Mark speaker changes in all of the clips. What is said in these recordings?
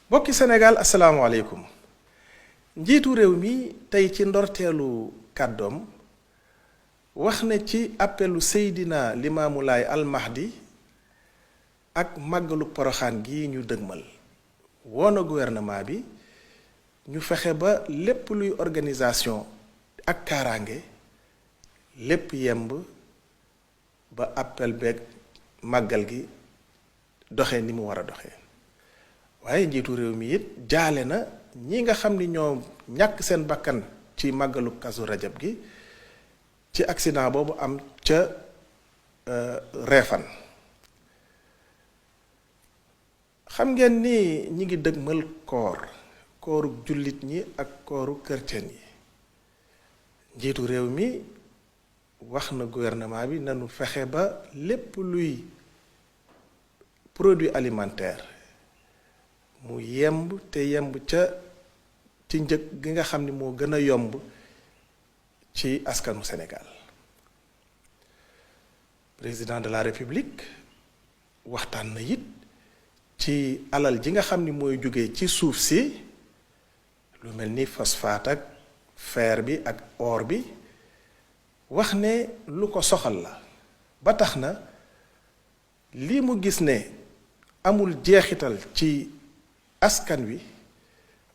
Speaker 1: mbokki Sénégal asalaamaaleykum njiitu réew mi tey ci ndorteelu kàddoom wax ne ci appelu Seydina Limaamu Laay Almahdi ak màggalu poroxaan gi ñu dëgmal woona gouvernement bi ñu fexe ba lépp luy organisation ak kaaraange lépp yemb ba appel beeg màggal gi doxe ni mu war a doxee waaye njiitu réew mi it jaale na ñi nga xam ni ñoo ñàkk seen bakkan ci màggalu Kazu Rajab gi ci accident boobu am ca Réfane xam ngeen ni ñi ngi dëgmal kooru jullit ñi ak kooru chrétien yi njiitu réew mi wax na gouvernement bi nanu fexe ba lépp luy produit alimentaire mu yemb te yemb ci njëg gi nga xam ni moo gën a yomb ci askanu Sénégal président de la République waxtaan na it ci alal ji nga xam ni mooy jóge ci suuf si lu mel ni phosphate ak fer bi ak or bi wax ne lu ko soxal la ba tax na lii mu gis ne amul jeexital ci askan wi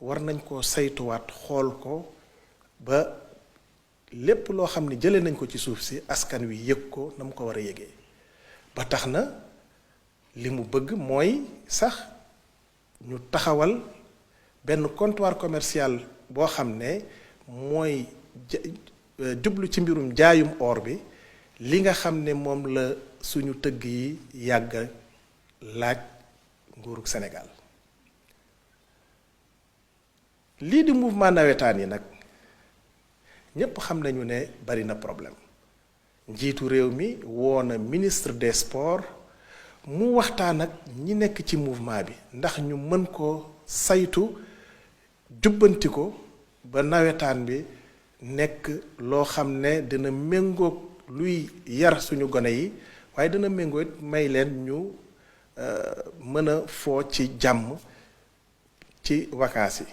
Speaker 1: war nañ koo saytuwaat xool ko ba lépp loo xam ne jëlee nañ ko ci suuf si askan wi yëg ko na mu ko war a yëgee ba tax na li mu bëgg mooy sax ñu taxawal benn comptoir commercial boo xam ne mooy jublu ci mbirum jaayum or bi li nga xam ne moom la suñu tëgg yi yàgg laaj nguurug Sénégal lii di mouvement nawetaan yi nag ñépp xam nañu ne bari na problème njiitu réew mi woo na ministre des sports mu waxtaan ak ñi nekk ci mouvement bi ndax ñu mën koo saytu jubbanti ko ba nawetaan bi nekk loo xam ne dina méngoog luy yar suñu gone yi waaye dina méngoo it may leen ñu mën a foo ci jàmm ci vacances yi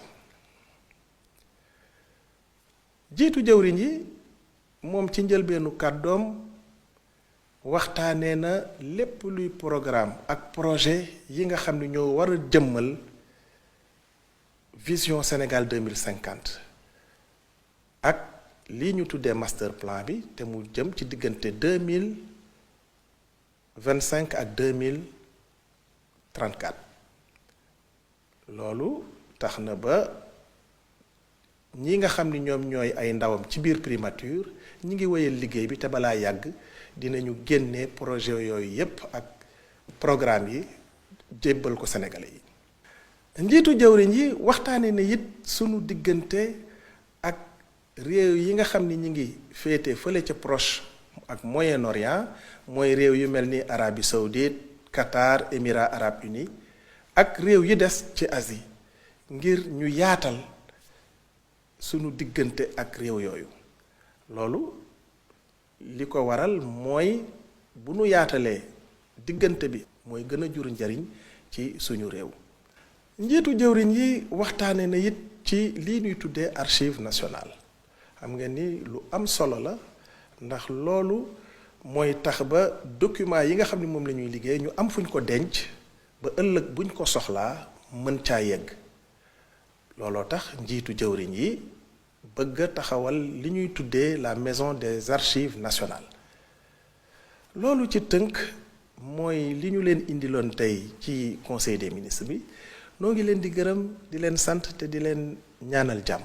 Speaker 1: jiitu jëwriñ yi moom ci njëlbeenu kàddoom waxtaanee na lépp luy programme ak projet yi nga xam ne ñoo war a jëmmal vision Sénégal 2050 ak lii ñu tuddee master plan bi te mu jëm ci diggante 2025 ak 2034 loolu tax na ba ñi nga xam ni ñoom ñooy ay ndawam ci biir primature ñi ngi wéyal liggéey bi te balaa yàgg dinañu génne projet yooyu yépp ak programme yi jébbal ko Sénégalais yi njiitu jëwriñ yi waxtaane na it sunu diggante ak réew yi nga xam ni ñi ngi féete fële ca Proche ak Moyen-Orient mooy réew yu mel ni Arabie Saoudite Qatar Émirats Arabes Unis ak réew yi des ci Asie ngir ñu yaatal sunu diggante ak réew yooyu loolu li ko waral mooy bu nu yaatalee diggante bi mooy gën a jur njariñ ci suñu réew njiitu jëwriñ yi waxtaane na it ci lii ñuy tuddee archive nationale xam ngeen ni lu am solo la ndax loolu mooy tax ba document yi nga xam ne moom la ñuy liggéey ñu am fuñ ko denc ba ëllëg buñ ko soxlaa mën caa yegg looloo tax njiitu jëwriñ yi bëgg a taxawal li ñuy tuddee la maison des archives nationales loolu ci tënk mooy li ñu leen indiloon tey ci conseil des ministres bi noo ngi leen di gërëm di leen sant te di leen ñaanal jàmm